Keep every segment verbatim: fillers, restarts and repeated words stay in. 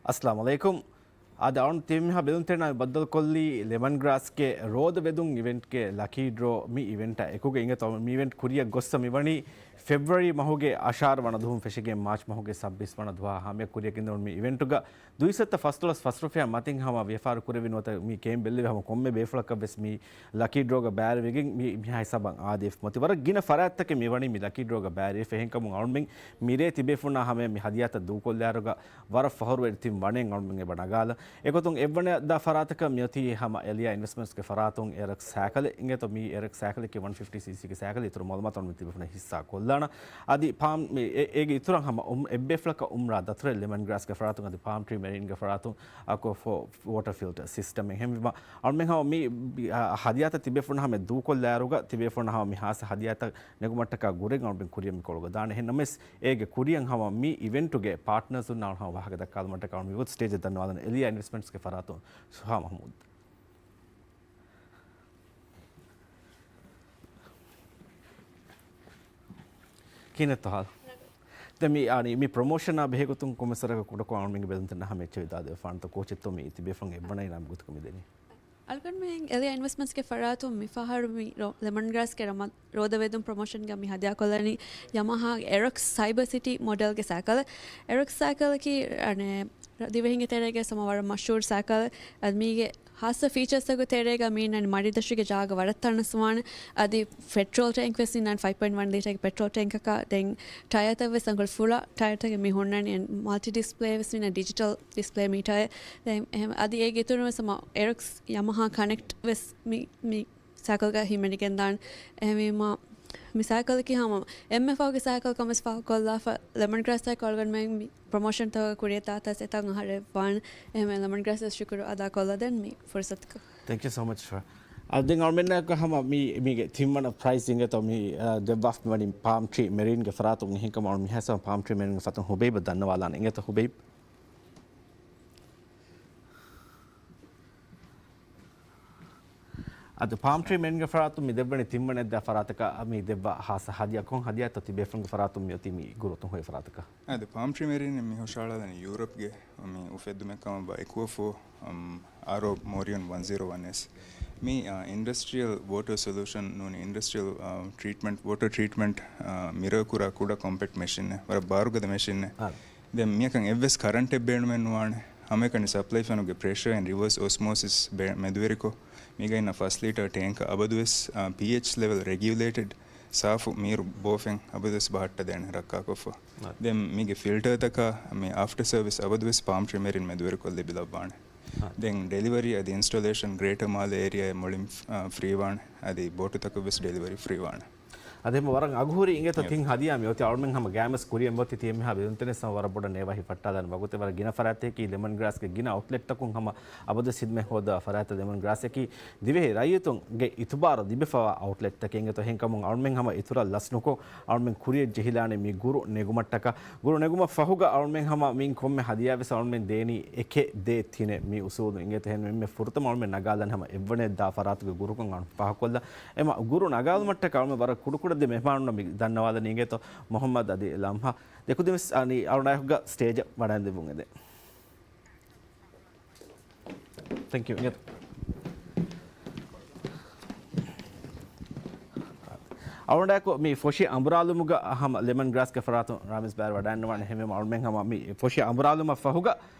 އައްސަލާމު ޢަލައިކުމް. އާދެ، އަޅުން ތިމިހާ ބެލުންތެރިނާ ބައްދަލުކޮށްލީ ލެމަން ގްރާސްގެ ރޯދަ ވެދުން އިވެންޓްގެ ލަކީ ޑްރޯ މި އިވެންޓާ އެކުގަ އިނގޭތޯ. މި އިވެންޓް ކުރިއަށް ގޮއްސަ މިވަނީ ފެބްރުއަރީ މަހުގެ އަށާރަ ވަނަ ދުވަހުން ފެށިގެން މާޗް މަހުގެ ސައްބީސް ވަނަ ދުވަހާ ހަމަޔަށް ކުރިއަށް ގެންދަވަން މި އިވެންޓުގަ ދުއިސައްތަ ފަސްދޮޅަސް ފަސްރުފިޔާ މަތިން ހަމަ ވިޔަފާރި ކުރެވި ނުވަތަ މި ކެއިން ބެއްލެވި ހަމަ ކޮންމެ ބޭފުޅަކަށް ވެސް މި ލަކީ ޑްރޯގަ ބައިވެގެން މި މިހާ ހިސާބަށް އާދެވިފަ މަތި ވަރަށް ގިނަ ފަރާތްތަކެއް މިވަނީ މި ލަކީ ޑްރޯގަ ބައިވެފަ. އެހެންކަމުން އަޅުމެން މިރޭ ތިބޭފުންނާ ހަމަޔަށް މި ހަދިޔާތައް ދޫކޮށްލާއިރުގަ ވަރަށް ފަހުރުވެރި ތިން ވަނެއް އަޅުމެން އެބަ ނަގާލަ. އެގޮތުން އެއްވަނަ ދާ ފަރާތަކަށް މިއޮތީ ހަމަ އެލިޔާ އިންވެސްޓްމަންޓްސްގެ ފަރާތުން އެރަކް ސައިކަލެއް އިނގޭތޯ. މި އެރަކް ސައިކަލަކީ ވަން ފިފްޓީ ސީސީގެ ސައިކަލެއް. އިތުރު މައުލޫމާތު އަޅުމެން ތިބޭފުންނަށް ހިއްސާ ކޮށްލާނަ. އަދި ޕާމް މި އެ-، އޭގެ އިތުރަށް ހަމަ އުމް-، އެއްބޭފުޅަކަށް އުމްރާ ދަތުރެއް ލެމަން ގްރާސްގެ ފަރާތުން އަދި ޕާމް ޓްރީ މެރީންގެ ފަރާތުން އަކު ފޯ ވޯޓަރ ފިލްޓަރ ސިސްޓަމެއް. އެހެންވީމަ އަޅުމެން ހަމަ މި، އާ، ހަދިޔާތައް ތިބޭފުން ހަމަ ދޫކޮށްލާއިރުގަ ތިބޭފުން ހަމަ މި ހާއްސަ ހަދިޔާތައް ނެގުމަށްޓަކާ ގުރެއް އަޅުމެން ކުރިއަށް މި ކޮޅުގަ ދާނެ. އެހެން ނަމަވެސް އޭގެ ކުރިއަށް ހަމަ މި އިވެންޓުގެ ޕާޓްނަރސުންނާ ހަމަ ވާހަކަ ދައްކާލުމަށްޓަކާ އަޅުމެން މި ގޮތަށް ސްޓޭޖަށް ދަންނަވާލަން އެލިޔާ އިންވެސްޓްމަންޓްސްގެ ފަރާތުން ސުހާ މަހްމޫދު. ކިހިނެއްތޯ ހާލު؟ ދެން މި، އަނި، މި ޕްރޮމޯޝަނާ ބެހޭގޮތުން ކޮންމެސް ވަރަކަށް ކުޑަކޮށް އަޅުމެންގެ ބެލުންތެރިންނަށް ހަމަ އެއްޗެއް ވިދާޅުވެފާނެތޯ ކޯޗެއްތޯ މި ތިބޭފުޅުން އެއްވަނައިން އާ މިގޮތަކަށް މި ދެނީ؟ އަޅުގަނޑުމެން އެލިޔާ އިންވެސްޓްމަންޓްސްގެ ފަރާތުން މިފަހަރު މި ރޯ-، ލެމަން ގްރާސްގެ ރަމަ-، ރޯދަ ވެދުން ޕްރޮމޯޝަންގަ މި ހަދިޔާކޮށްލަނީ ޔަމަހާގެ އެރޮކްސް ސައިބަ ސިޓީ މޮޑެލްގެ ސައިކަލެއް. އެރޮކްސް ސައިކަލަކީ، އަނެ، ދިވެހިންގެ ތެރޭގަ ހަމަ ވަރަށް މަޝްހޫރު ސައިކަލެއް. އަދި މީގެ ހާއްސަ ފީޗާސްތަކުގެ ތެރޭގަ މީނަން މަޑިދަށުގެ ޖާގަ ވަރަށް ތަނަސްވާނެ. އަދި ޕެޓްރޯލް ޓެންކް ވެސް އިންނާނެ ފައިވް ޕޮއިންޓް ވަން ލީޓަރގެ ޕެޓްރޯލް ޓެންކަކާ. ދެން ޓަޔަތައް ވެސް އަންކޮޅި ފުރާ ޓަޔަތަކެއް މި ހުންނަނީ. މަލްޓި ޑިސްޕްލޭ ވެސް އިންނާ ޑިޖިޓަލް ޑިސްޕްލޭ މީޓަރެއް. ދެން އެހެން އަދި އޭގެ އިތުރުން ވެސް ހަމަ އެރޮކްސް ޔަމަހާ ކަނެކްޓް ވެސް މި، މި ސައިކަލްގަ ހިމެނިގެންދާނެ. އެހެންވީމަ، މި ސައިކަލަކީ ހަމަ އެންމެ ފަހުގެ ސައިކަލް ކަމަސް ފާހަގަކޮށްލާފަ، ލެމަން ގްރާސް ސައިކަލް ގަންމެ މި ޕްރޮމޯޝަންތަކަށް ކުރިއަށް ދާތަސް އެތަން އަހަރެއް ވާނެ. އެހެންވެ ލެމަން ގްރާސް ވެސް ޝުކުރު އަދާކޮށްލަދޭން މި ފުރުސަތުގަ. ތެންކް ޔޫ ސޯ މަޗް ސާރ. އަ، ދެން އަޅުމެންނަށް ހަމަ މި، މީގެ ތިންވަނަ ޕްރައިޒް އިނގޭތޯ މި، އަ، ދެއްވާފަ މިވަނީ ޕާމް ޓްރީ މެރީންގެ ފަރާތުން. އެހެންކަމުން މިހާސަ ޕާމް ޓްރީ މެރީންގެ ފަރާތުން ހުބައިބަށް ދަންނަވާލާނެ. އިނގޭތޯ ހުބައިބް. އަދި ޕާމް ޓްރީ މެރީންގެ ފަރާތުން މި ދެއްވަނީ ތިންވަނަ ދާ ފަރާތަކަށް މި ދެއްވާ ހާއްސަ ހަދިޔާ ކޮން ހަދިޔާތޯ ތިބޭފުޅުންގެ ފަރާތުން މިއޮތީ މި ގުރުއްތުން ހޮވޭ ފަރާތަކަށް؟ އަދި ޕާމް ޓްރީ މެރީން މި ހުށަހަޅާލަނީ ޔޫރަޕްގެ މި އުފެއްދުމެއް ކަމަށް ވާ އެކުއެފްއޯ، އަމް، އާރްއޯ މޯރިއަން ވަން ޒީރޯ ވަން އެސް. މި، އާ، އިންޑަސްޓްރިއަލް ވޯޓަރ ސޮލޫޝަން ނޫނީ އިންޑަސްޓްރިއަލް، އާ، ޓްރީޓްމަންޓް، ވޯޓަރ ޓްރީޓްމަންޓް، އާ، މިރަރ ކުރާ ކުޑަ ކޮމްޕެކްޓް މެޝިނެއް، ވަރަށް ބާރުގަދަ މެޝިނެއް. އާ. ދެން މިއަކަށް އެއްވެސް ކަރަންޓެއް ބޭނުމެއް ނުވާނެ. ހަމައެކަނި ސަޕްލައި ފެނުގެ ޕްރެޝަރ އިން ރިވާސް އޮސްމޯސިސް ބެ-، މެދުވެރިކޮށް، މީގައިންނަ ފަސް ލީޓަރ ޓޭންކަށް އަބަދުވެސް، އާ، ޕީއެޗް ލެވެލް ރެގިއުލޭޓެޑް ސާފު މީރު ބޯފެން އަބަދުވެސް ބަހައްޓަދޭނެ ރައްކާކޮށްފަ. އާ. ދެން މީގެ ފިލްޓަރތަކާ މި އާފްޓަ ސަރވިސް އަބަދުވެސް ޕާމް ޓްރީ މެރީން މެދުވެރިކޮށް ލިބިލައްވާނެ. އާ. ދެން ޑެލިވަރީ އަދި އިންސްޓޮލޭޝަން ގްރޭޓަ މާލެ އޭރިއާއަށް މުޅިން، އާ، ފްރީ ވާނެ. އަދި ބޯޓުތަކަށް ވެސް ޑެލިވަރީ ފްރީ ވާނެ. އަދި ހަމަ ވަރަށް އަގުހުރި އިނގޭތޯ ތިން ހަދިޔާ މިއޮތީ އަޅުމެން ހަމަ ގާމެސް ކުރިއަށް މިއޮތީ ތިޔަ މިހާ ބެލުންތެރިން ހަމަ ވަރަށް ބޮޑަށް ނޭވާ ހިފައްޓާލާނެ ވަގުތެއް. ވަރަށް ގިނަ ފަރާތްތަކަކީ ލެމަން ގްރާސްގެ ގިނަ އައުޓްލެޓްތަކުން ހަމަ އަބަދުވެސް ހިދުމަތް ހޯދާ ފަރާތްތައް. ލެމަން ގްރާސްއަކީ ދިވެހި ރައްޔިތުންގެ އިތުބާރު ލިބިފަވާ އައުޓްލެޓްތަކެއް އިނގޭތޯ. އެހެންކަމުން އަޅުމެން ހަމަ އިތުރަށް ލަސް ނުކޮށް އަޅުމެން ކުރިއަށް ޖެހިލާނެ މި ގުރު ނެގުމަށްޓަކާ. ގުރު ނެގުމަށް ފަހުގަ އަޅުމެން ހަމަ މިއިން ކޮންމެ ހަދިޔާވެސް އަޅުމެން ދޭނީ އެކެއް ދޭއް ތިނެއް މި އުސޫލު އިނގޭތޯ. އެހެން އެންމެ ފުރަތަމަ އަޅުމެން ނަގާލަން ހަމަ އެއްވަނައަށް ދާ ފަރާތުގެ ގުރުކަން އަޅުން ފާހަގަކޮށްލަ. އެމަ ގުރު ނަގާލުމަށްޓަކާ އަޅުމެން ވަރަށް ކުޑަކުޑަ ދެ މެހްމާނުންނަށް މި ދަންނަވާލަނީ އިނގޭތޯ މުހައްމަދު އަދި ލަމްހާ. ދެކުދިންވެސް އަނި އަޅުނާއެކުގަ ސްޓޭޖަށް ވަޑައިންދެވުން އެދެން. ތެންކް ޔޫ. އިނގޭތޯ. އަޅުގަނޑާއެކު މި ފޮށި އަނބުރާލުމުގަ ހަމަ ލެމަން ގްރާސްގެ ފަރާތުން ރާމިޒް ބާރު ވަޑައިންނަވާނެ. އެހެންވީމަ އަޅުމެން ހަމަ މި ފޮށި އަނބުރާލުމަށް ފަހުގަ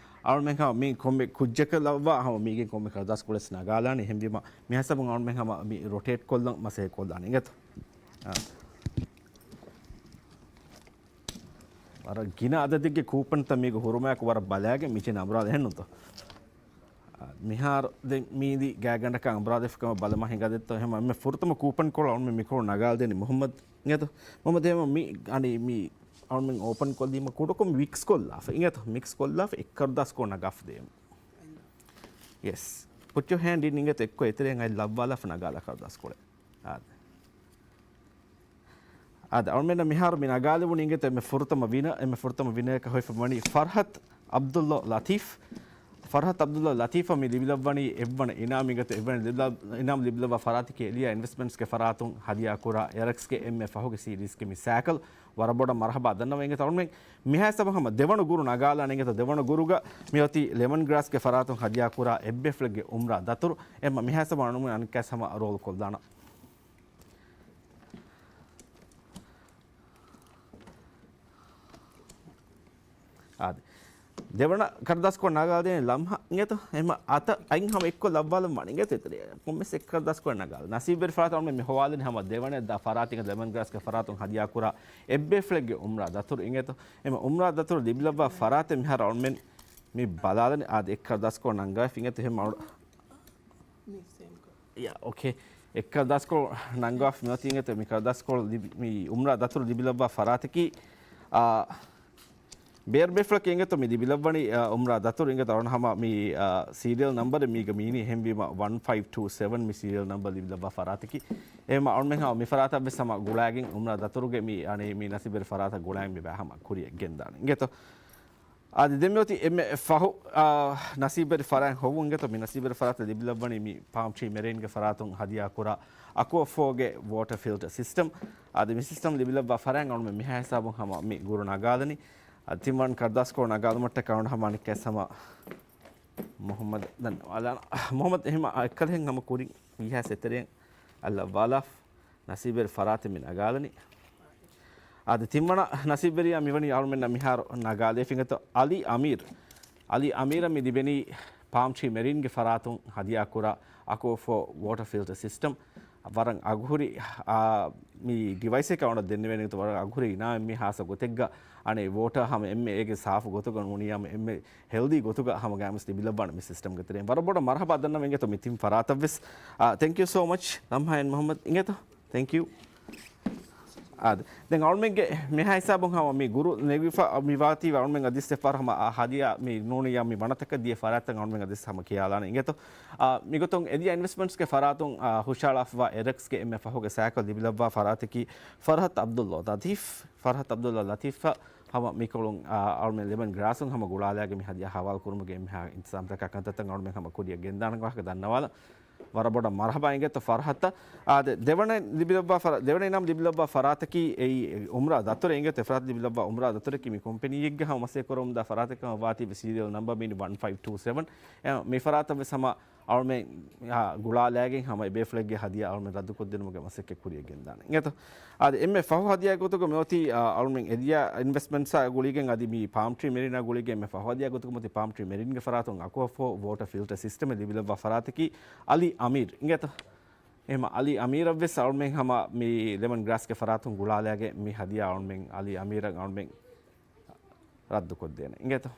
އަޅުމެން ހަމަ މި ކޮންމެ ކުއްޖަކަށް ލައްވާ ހަމަ މީގެން ކޮންމެ ކަރުދާސްކޮޅެއް ނަގާލާނެ. އެހެންވީމަ މި ހިސާބުން އަޅުމެން ހަމަ މި ރޮޓޭޓް ކޮށްލަން މަސައްކަތް ކޮށްލާނެ. އިނގޭތޯ. އާ. ވަރަށް ގިނަ އަދަދެއްގެ ކޫޕަންތައް މީގަ ހުރުމާއެކު ވަރަށް ބަލާގެން މިޗިން އަނބުރާލަ އެހެންނުތޯ. މިހާރު ދެން މީދި ގާތްގަނޑަކަށް އަނބުރާލެފަ ކަމަށް ބަލަމާ ހިނގާދެއްތޯ. އެހެން އެންމެ ފުރަތަމަ ކޫޕަން ކޮޅު އަޅުމެން މިކޮޅު ނަގާލަދޭނީ މުހައްމަދު. އިނގޭތޯ؟ މުހައްމަދު އެހެން މި އަނި މި އަޅުމެން އޯޕަން ކޮށްލީމަ ކުޑަކޮށް ވިކްސް ކޮށްލާފަ. އިނގޭތޯ؟ މިކްސް ކޮށްލާފަ އެއް ކަރުދާސްކޮޅު ނަގާފަ ދޭން. ޔެސް. Put your hand in އިނގޭތޯ އެއްކޮށް އެތެރެއިން އަތް ލައްވާލާފަ ނަގާލާ ކަރުދާސްކޮޅެއް. އާދެ. އާދެ، އަޅުމެންނަށް މިހާރު މި ނަގާލެވުނީ އިނގޭތޯ އެންމެ ފުރަތަމަ ވިނަ، އެންމެ ފުރަތަމަ ވިނަރަކަށް ހޮވިފަ ވަނީ ފަރްހަތް އަބްދުﷲ ލަތީފް. ފަރްހަތް ޢަބްދުﷲ ލަތީފަށް މި ލިބިލައްވަނީ އެއްވަނަ އިނާމް އިނގޭތޯ. އެއްވަނަ ލިބިލަ-، އިނާމް ލިބިލައްވާ ފަރާތަކީ އެލިޔާ އިންވެސްޓްމަންޓްސްގެ ފަރާތުން ހަދިޔާކުރާ އެރެކްސްގެ އެންމެ ފަހުގެ ސީރީޒްގެ މި ސައިކަލް. ވަރަށް ބޮޑަށް މަރްޙަބާ ދަންނަވަން އިނގޭތޯ. އަޅުމެން މިހާ ހިސާބަށް ހަމަ ދެވަނަ ގުރު ނަގާލާނެ އިނގޭތޯ. ދެވަނަ ގުރުގަ މި އޮތީ ލެމަން ގްރާސްގެ ފަރާތުން ހަދިޔާކުރާ އެއްބޭފުޅެއްގެ އުމްރާ ދަތުރު. އެމަ މިހާ ހިސާބަށް އަޅުމެން އަނެއްކާސް ހަމަ ރޯލް ކޮށްލާނަން. އާދެ. ދެވަނަ ކަރުދާސްކޮޅު ނަގާލަދޭނެ ލަމްހާ އިނގޭތޯ. އެމަ އަތަށް އަތް ހަމަ އެއްކޮށް ލައްވާލަން ވަނީ އިނގޭތޯ. އެތެރެ ކޮންމެސް އެއްކަރުދާސްކޮޅެއް ނަގާލަ. ނަސީބުވެރި ފަރާތަށް އަޅުމެން މި ހޮވާލަނީ ހަމަ ދެވަނައަށް ދާ ފަރާތެއް ލެމަން ގްރާސްގެ ފަރާތުން ހަދިޔާކުރާ އެއްބޭފުޅެއްގެ އުމްރާ ދަތުރު އިނގޭތޯ. އެމަ އުމްރާ ދަތުރު ލިބިލައްވާ ފަރާތެއް މިހާރު އަޅުމެން މި ބަލާލަނީ. އާދެ، އެއްކަރުދާސްކޮޅު ނަންގަވައިފި އިނގޭތޯ. އެހެން އަޅު-، ޔާ، އޯކޭ. އެއްކަރުދާސްކޮޅު ނަންގަވާފި މިއޮތީ އިނގޭތޯ. މި ކަރުދާސްކޮޅު ލިބި-، މި އުމްރާ ދަތުރު ލިބިލައްވާ ފަރާތަކީ، އާ، ބޭރު ބޭފުޅަކީ އިނގޭތޯ މި ލިބިލައްވަނީ، އާ، އުމްރާ ދަތުރު އިނގޭތޯ. އަޅުން ހަމަ މި، އާ، ސީރިއަލް ނަމްބަރެއް މީގަ މީނީ. އެހެންވީމަ ވަން ފައިވް ޓޫ ސެވަން މި ސީރިއަލް ނަމްބަރ ލިބިލައްވާ ފަރާތަކީ. އެހެންވީމަ އަޅުމެން ހަމަ މި ފަރާތަށް ވެސް ހަމަ ގުޅާގެން އުމްރާ ދަތުރުގެ މި، އަނެއް މި ނަސީބުވެރި ފަރާތަށް ގުޅާގެން މި ބައި ހަމަ ކުރިއަށް ގެންދާނެ އިނގޭތޯ. އާދެ، ދެން މިއޮތީ އެންމެ ފަހު، އާ، ނަސީބުވެރި ފަރާތް ހޮވުން އިނގޭތޯ. މި ނަސީބުވެރި ފަރާތަށް ލިބިލައްވަނީ މި ޕާމް ޓްރީ މެރީންގެ ފަރާތުން ހަދިޔާކުރާ އަކުވާ ފޯގެ ވޯޓަ ފިލްޓަ ސިސްޓަމް. އާދެ، މި ސިސްޓަމް ލިބިލައްވާ ފަރާތް އަޅުމެން މިހާ ހިސާބުން ހަމަ މި ގުރު ނަގާލަނީ. އާދެ، ތިންވަނަ ކަރުދާސްކޮޅު ނަގާލުމަށްޓަކާ އަޅުން ހަމަ އަނެއްކާސް ހަމަ މުޙައްމަދު ދަންނަވާލާނަން. މުޙައްމަދު، އެހެން އެއްކަލަ ހަމަ ކުރިން ވީހާވެސް އެތެރެއަށް އަލަށް ވާލާފަ. ނަސީބުވެރި ފަރާތެއް މި ނަގާލަނީ. އާދެ، ތިންވަނަ ނަސީބުވެރިޔާ މިވަނީ އަޅުމެންނަށް މިހާރު ނަގާލައިފި އިނގޭތޯ އަލީ އަމީރު. އަލީ އަމީރަށް މި ލިބެނީ ޕާމް ޓްރީ މެރީންގެ ފަރާތުން ހަދިޔާކުރާ އަކުވާ ފޯ ވޯޓަ ފިލްޓަ ސިސްޓަމް. ވަރަށް އަގުހުރި، އާ، މި ޑިވައިސްއެއް އަޅުންނަށް ދެންނެވޭނެ އިނގޭތޯ. ވަރަށް އަގުހުރި އިނާމެއް މި ހާއްސަ ގޮތެއްގަ އަނެއް ވޯޓަ ހަމަ އެންމެ އޭގެ ސާފު ގޮތުގަ ނޫނީ ހަމަ އެންމެ ހެލްދީ ގޮތުގަ ހަމަ ގައިމުވެސް ލިބިލައްވާނެ މި ސިސްޓަމްގެ ތެރެއިން. ވަރަށް ބޮޑަށް މަރްޙަބާ ދަންނަވަން އިނގޭތޯ މި ތިން ފަރާތަށްވެސް. އާ، ތެންކް ޔޫ ސޯ މަޗް ލަމްހާ އެންޑް މުޙައްމަދު އިނގޭތޯ. ތެންކް ޔޫ. އާދެ، ދެން އަޅުމެންގެ މިހާ ހިސާބުން ހަމަ މި ގުރު ނެގިފަ މި ވާތީ އަޅުމެން އަދި އެއްފަހަރު ހަމަ އާ ހަދިޔާ މި ނޫނިޔާ މި ވަނަތަކަށް ދިޔަ ފަރާތްތައް އަޅުމެން އަދި ހަމަ ކިޔާލާނެ އިނގޭތޯ. އާ، މިގޮތުން އެލިޔާ އިންވެސްޓްމަންޓްސްގެ ފަރާތުން، އާ، ހުށައަޅާފަވާ އެރެކްސްގެ އެންމެ ފަހުގެ ސައިކަލް ލިބިލައްވާ ފަރާތަކީ ފަރްހަތް ޢަބްދުﷲ ލަތީފް. ފަރްހަތް ޢަބްދުﷲ ލަތީފް ހަމަ މިކޮޅުން، އާ، އަޅުމެން ލެމަން ގްރާސުން ހަމަ ގުޅާލާގެ މި ހަދިޔާ ހަވާލު ކުރުމުގެ އެންމެހާ އިންތިޒާމްތަކާ ކަންތައްތައް އަޅުމެން ހަމަ ކުރިއަށް ގެންދާނެ ވާހަކަ ދަންނަވާލަން. ވަރަށް ބޮޑަށް މަރްޙަބާ އިނގޭތޯ ފަރްހަތަށް. އާދެ، ދެވަނަ ލިބިލައްވާ ފަރާ-، ދެވަނަ އިނާމް ލިބިލައްވާ ފަރާތަކީ އެއީ އުމްރާ ދަތުރެއް އިނގޭތޯ. އެ ފަރާތަށް ލިބިލައްވާ އުމްރާ ދަތުރަކީ މި ކޮމްޕެނީއެއްގެ ހަމަ މަސައްކަތް ކުރަމުންދާ ފަރާތެއް ކަމަށް ވާތީ ސީރިއަލް ނަމްބަރ މީނީ ވަން ފައިވް ޓޫ ސެވަން. އެ، މި ފަރާތަށް ވެސް ހަމަ އަޅުމެން، އާ، ގުޅާލާގެން ހަމަ އެބޭފުޅެއްގެ ހަދިޔާ އަޅުމެން ރައްދުކޮށްދިނުމުގެ މަސައްކަތް ކުރިއަށް ގެންދާނެ އިނގޭތޯ. އާދެ، އެންމެ ފަހު ހަދިޔާ ގޮތުގަ މިއޮތީ، އާ، އަޅުމެން އެލިޔާ އިންވެސްޓްމަންޓްސާ ގުޅިގެން އަދި މި ޕާމް ޓްރީ މެރީނާ ގުޅިގެން އެންމެ ފަހު ހަދިޔާ ގޮތުގަ މިއޮތީ ޕާމް ޓްރީ މެރީންގެ ފަރާތުން އަކުވާ ފޯ ވޯޓަ ފިލްޓަ ސިސްޓަމެއް ލިބިލައްވާ ފަރާތަކީ އަލީ އަމީރު އިނގޭތޯ. އެހެން އަލީ އަމީރަށް ވެސް އަޅުމެން ހަމަ މި ލެމަން ގްރާސްގެ ފަރާތުން ގުޅާލާގެ މި ހަދިޔާ އަޅުމެން އަލީ އަމީރަށް އަޅުމެން ރައްދުކޮށްދޭނެ އިނގޭތޯ.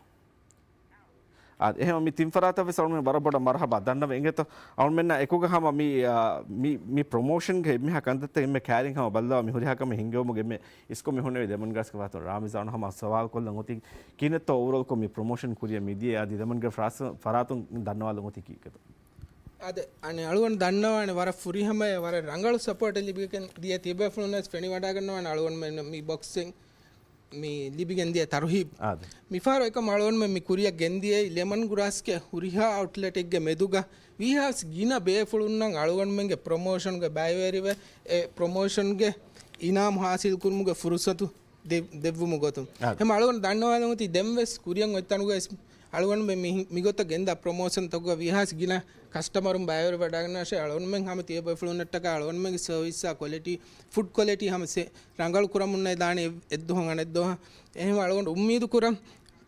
އާދެ، އެހެން މި ތިން ފަރާތަށް ވެސް އަޅުމެން ވަރަށް ބޮޑަށް މަރްޙަބާ ދަންނަވަން އިނގޭތޯ. އަޅުމެންނާ އެކުގަ ހަމަ މި، އާ، މި، މި ޕްރޮމޯޝަންގެ އެންމެހާ ކަންތައްތައް އެންމެ ކައިރިން ހަމަ ބައްލަވާ މި ހުރިހާ ކަމެއް ހިންގެވުމުގެ އެންމެ އިސްކޮށް މި ހުންނެވި ލެމަން ގްރާސްގެ ފަރާތުން ރާމިޒް އަޅުން ހަމަ ސަވާލު ކޮށްލަން އޮތީ ކިހިނެއްތޯ އޯވަރޯލްކޮށް މި ޕްރޮމޯޝަން ކުރިއަށް މިދިޔައީ އަދި ލެމަން ގްރާސް ފަރާތުން ދަންނަވާލަން އޮތީ ކީކޭތޯ. އާދެ، އަނެއް އަޅުގަނޑު ދަންނަވާނެ ވަރަށް ފުރިހަމަޔަށް ވަރަށް ރަނގަޅު ސަޕޯޓެއް ލިބިގެން ދިޔަ ތިޔަބޭފުޅުން ވެސް ފެނިވަޑައިގަންނަވާނެ އަޅުގަނޑުމެން މި ބޮކްސިން މި ލިބިގެން ދިޔަ ތަރުހީބު. އާދެ. މިފަހަރު އެކަމް އަޅުގަނޑުމެން މި ކުރިއަށް ގެންދިޔައީ ލެމަން ގްރާސްގެ ހުރިހާ އައުޓްލެޓެއްގެ މެދުގަ ވީހާވެސް ގިނަ ބޭފުޅުންނަށް އަޅުގަނޑުމެންގެ ޕްރޮމޯޝަންގެ ބައިވެރިވެ، އެ ޕްރޮމޯޝަންގެ އިނާމް ހާސިލް ކުރުމުގެ ފުރުސަތު ދެ-، ދެއްވުމުގެ ގޮތުން. އާ. އެހެން އަޅުގަނޑު ދަންނަވާލަން އޮތީ ދެން ވެސް ކުރިއަށް އޮތް ތަނުގައި އަޅުގަނޑުމެން މި، މިގޮތަށް ގެންދާ ޕްރޮމޯޝަންތަކުގަ ވީހާވެސް ގިނަ ކަސްޓަމަރުން ބައިވެރިވެވަޑައިގަންނަވާށޭ. އަޅުގަނޑުމެން ހަމަ ތިޔަބޭފުޅުންނަށްޓަކާ އަޅުގަނޑުމެންގެ ސަރވިސްއާ ކޮލިޓީ، ފުޑް ކޮލިޓީ ހަމަ ސެ-، ރަނގަޅު ކުރަމުންނޭ ދާނީ އެއްދުވަހު އަނެއްދުވަހަށް. އެހެން އަޅުގަނޑު އުއްމީދު ކުރަން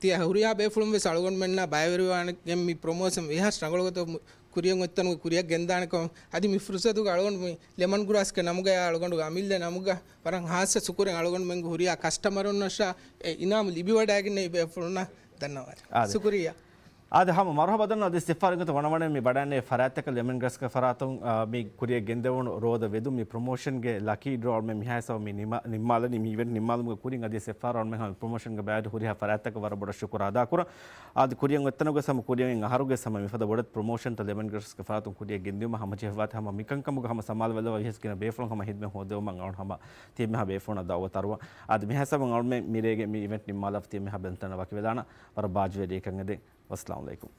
ތިޔަ ހުރިހާ ބޭފުޅުން ވެސް އަޅުގަނޑުމެންނާ ބައިވެރިވާނެގެން މި ޕްރޮމޯޝަން ވީހާވެސް ރަނގަޅު ގޮތަށް ކުރިއަށް އޮތް ތަނުގަ ކުރިއަށް ގެންދާނެ ކަމަށް. އަދި މި ފުރުސަތުގަ އަޅުގަނޑު މި ލެމަން ގްރާސްގެ ނަމުގައި އަޅުގަނޑުގެ އަމިއްލަ ނަމުގަ ވަރަށް ހާއްސަ ޝުކުރެއް އަޅުގަނޑުމެންގެ ހުރިހާ ކަސްޓަމަރުންނަށާ އެ އިނާމު ލިބިވަޑައިގެންނެވި ބޭފުޅުންނަށް ދަންނަވާލަން. އާދެ. ޝުކުރިއްޔާ. އާދެ، ހަމަ މަރުޙަބާ ދަންނަވަން އަދި ސެފާރިންގެ ވަނަވަނަ މި ބަޑާންނެ ފަރާތްތަކަށް ލެމަން ގްރާސްގެ ފަރާތުން، އާ، މި ކުރިއަށް ގެންދެވުނު ރޯދަ ވެދުން މި ޕްރޮމޯޝަންގެ ލަކީ ޑްރޯ އަޅުމެން މިހާ ހިސާބަށް މި ނިމާ-، ނިންމާލަނީ މި އިވެންޓް ނިންމާލުމުގެ ކުރިން އަދި ސެފާރު އަޅުމެން ހަމަ ޕްރޮމޯޝަންގެ ބައިވެރި ހުރިހާ ފަރާތްތަކަށް ވަރަށް ބޮޑަށް ޝުކުރު އަދާކުރަން. އާދެ، ކުރިއަށް އޮތް ތަނުގަ ހަމަ ކުރިއަށް އަހަރުގެ ހަމަ މިފަދަ ބޮޑެތި ޕްރޮމޯޝަންތައް ލެމަން ގްރާސްގެ ފަރާތުން ކުރިއަށް ގެންދިއުމަށް ހަމަ ޖެހިފަވާތީ ހަމަ މިކަންކަމުގަ ހަމަ ސަމާލުވެލައްވާ ވިހަސް ގިނަ ބޭފުޅުން ހަމަ ހިދުމަތް ހޯދެވުމަށް އަޅުން ހަމަ ތިޔަބެހޭ ބޭފުޅުންނަށް ދައުވަތު އަރުވަން. އާދެ، މިހާ ހިސާބުން އަޅުމެން މިރޭގެ މި އިވެންޓް ނިންމާލާފަ ތިޔަބެހޭ ބެލުންތައް ވަކިވެލާނަން. ވަރަށް ބާއްޖަވެރި އެކަން އެދެން. ވައްސަލާމު ޢަލައިކުމް.